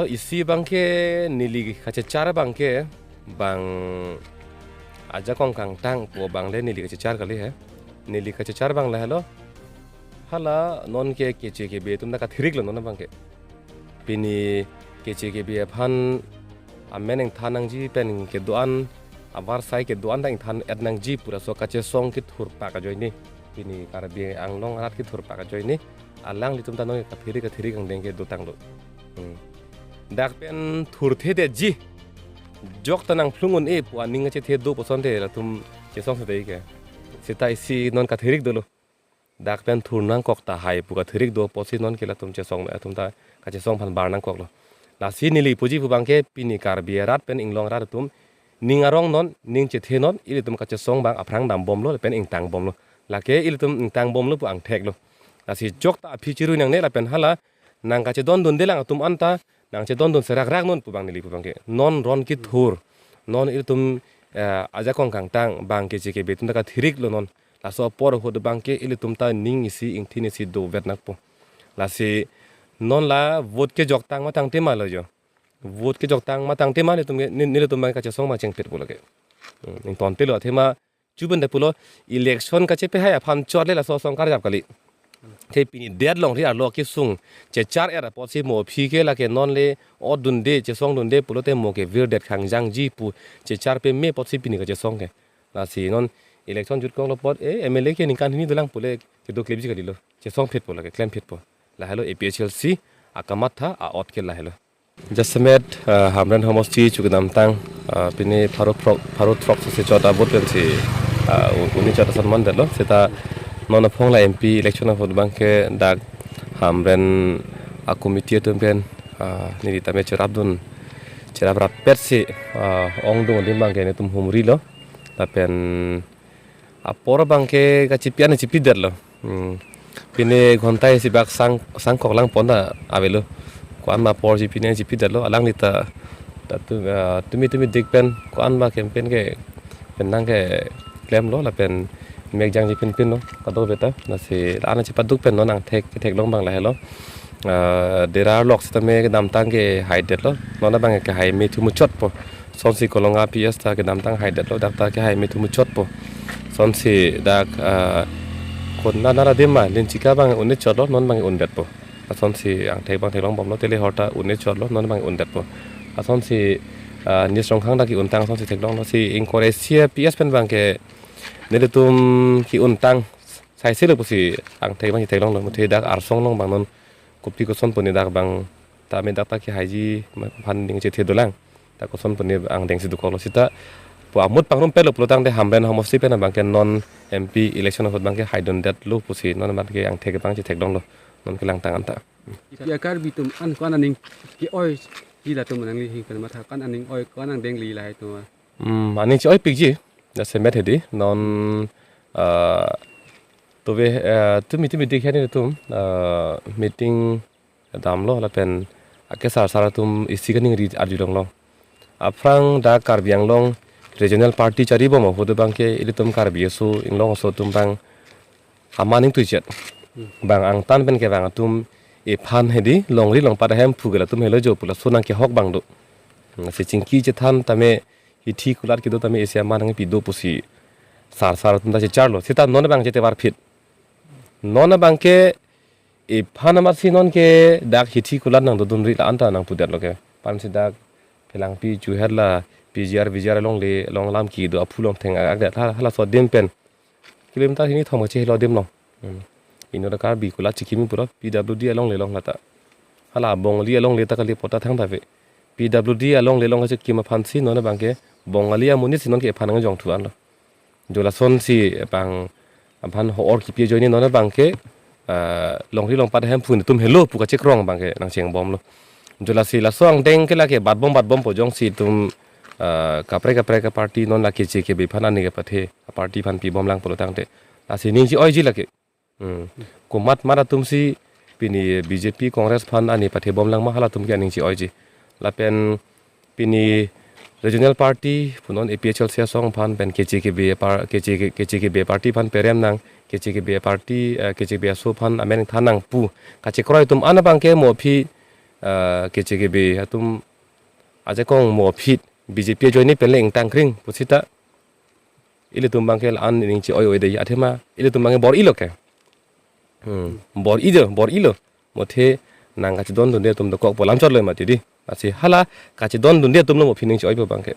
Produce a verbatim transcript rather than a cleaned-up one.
Isi abangke neli kachechar abangke bang ajakong kangtang pu abang le neli kachechar kali he. Neli kachechar abang lahelo. Hala non ke K C K B atum ta kathirik lo non abangke. Pini K C K B aphan amen ingthan nangji pen kedo-an, avarsai kedo-an ta ingthan-et nangji pu laso kachesong kethur pak ajoine. Pini Karbi Anglong arat kethur pak ajoine. Alanglitum ta non kathirik kathirik angdeng ke dotanglo. Hmm. Dak pen thurthedetji. Jok ta nangphlung un-e pu aning kachethe do pu asonte latum chesong sedai ke. Seta isi non kathirik dolo. Dak pen thur nangkok tahai pu kathirik do apotsi non ke latum chesong atum ta kachesong aphan bar nangkoklo. Lasi neli puji pu abangke pini Karbi arat pen Inglong arat atum ning arong non, ning chethe non, ilitum kachesong abang aphrang dambomlo lapen ingtangbomlo. Lake ilitum ingtangbomlo pu angthek lo. Lasi jok ta aphi chirui nangne lapen hala nangkachedondunde lang atum anta nangchedondun serakrak non pu abang neli pu abangke. Non ron kethur. Non ilitum, eh, ajakong kangtang abang K C K B atum ta kathirik lo non. Laso apor ahut abangke ilitum ta ning isi ingthin isi dovet nangpo. Lasi non la vote kejoktang ma tangte ma lo jo. Vote kejoktang ma tangte ma nelitum ke, ne-, nelitum abang kachesong abang chengpet po lake. Hmm, ingtonte lo athema chuben de pulo election kachepehai aphan chot le laso asong karjap kali. Te pini det longri arlo kesung chechar-et apotsi mo aphi ke lake non le otdunde chesongdunde pulote mo ke virdet khangjangji pu chechar peme apotsi pini kachesong ke. Lasi non election jutkoklo apot, eh, M L A ke ningkan hini dolang pule kedoklepji kalilo. Chesongphet po lake, klemphet po. Lahelo A P H L C akamatha a-ot ke lahelo. Jasemet, ah, Hamren homosti chu kedamtang, ah, pini pharo throk, pharo throk si chot abot pensi, ah, u-, uni chot ason mandetlo. Seta non aphong la M P election ahut abangke dak Hamren a-committee atum pen, ah, neli tame cherapdun, cherap rappetsi, ah, ongdung adim abangke netum humrilo. Lapen apor abangke kachipi an chipidetlo. Hmm. Pini ghonta isi bak sang, sangkok lang pon ta avelo. Ko-an ma apor chipi an chipidetlo. Alangli ta, ta tu, ah, tumi tumidik pen ko-an ma campaign ke pen nangkeklemlo lapen mekjangji pinpinlo. Kadokave ta. Lasi la-an chipaduk pen non angthek, theklong abang lahelo. Ah, Dera lok sitame kedamtang kehaidetlo. Non abang kehai me thu muchotpo. Sonsi Kolonga P S ta kedamtang haidetlo, dak ta kehai me thu muchotpo. Sonsi dak, ah, konat nara adim ma, Linchika abang un-e chotlo, non abang undetpo. Asonsi angthek abang theklongbomlo, Telehor ta un-e chotlo, non abang undetpo. Asonsi, ah, Nisrongkhang ta ke-untang asonsi theklonglo, si ingkoi ra isi P S pen abangke nelitum ke-untang saiselo pusi angthek abang theklonglo, muthe dak arsong along abang non kopi koson pu ne dak abang tame dak ta kehaiji aphan ning chethe dolang. Ta koson pu ne angdengsi dokoklo seta pu amut pangrumpetlo pulotangte Hamren homosti pen abangke non M P election ahut abangke haidundetlo pusi non abangke angthek abang chetheklonglo non kelangtang anta. Ya Karbi atum an ko-an aning ke-oiji latum nangli hing pen matha ko-an aning oi ko-an angdengli lahai atum. Hmm, aning che-oipikji. Jasemet hedi non, ah, tove, ah, tumi tumidik heni atum, ah, meeting damlo lapen akesar sar atum isi kaningri arjulonglo. Aphrang dak Karbi Anglong regional party charibom ahut abangke ilitum Karbi aso Inglong aso atum abang aman ingtuichet. Hmm. Bang angtan pen kevang atum ephan hedi longri longpat ahemphu ke latum helo jo pu laso nangkehok abang do. Hmm, si chingki chethan tame hithi kulat kedo tame isi aman nangpido pusi sar sar atum ta checharlo. Seta non abang chetevar phit. Non abangke ephan amatsi non ke dak hithi kulat nangdodunri la-an ta nangpudetlo ke. Pensi dak Phelangpi chuher la P G R V G R alongle along lam kedo aphu along theng akdet hala, halaso adim pen kilometer hini thom kachehelo adim along. Hmm. Inut Karbi kulat chikimi pura P W D alongle along lata. Hala Bongali alongle ta kali pota thangta ave. P W D alongle along kachikim aphansi non abangke Bongali amonit si non ke ephan nangjongthu anlo. Jo lasonsi bang aphan ho-or kipi ajoine non abangke, ah, longri longpat ahemphu netum helo pu kachekrong abangke nangchengbomlo. Jo lasi laso angdeng ke lake batbom batbompo jongsi itum, ah, kaprek kaprek aparty non la K C K B aphan ani kepathe aparty aphan pibomlang pulotangte. Lasi ning che-oiji lake. Hmm. Komat mat atumsi pini B J P Congress aphan ani pathebomlang ma halatum ke aning che-oiji. Lapen pini regional party punon A P H L C asong aphan pen K C K B par-, K C K, K C K B party aphan perem nang, K C K B party, eh, K C K B aso aphan amen than nang pu kachekroi atum an abangke mo aphi ah, K J K B atum ajakong mo aphi B J P ajoine pen le ingtang kring pusita ilitum abangke la-an ning che-oi-oi dei, athema ilitum abangke bor-ilo ke. Hmm, bor-ijo, bor-ilo. Mothe nang kachedondunde atum dokok pu alam chotlo mati dei. Lasi hala kachedondunde atumlo mo aphi ning che-oipo abangke.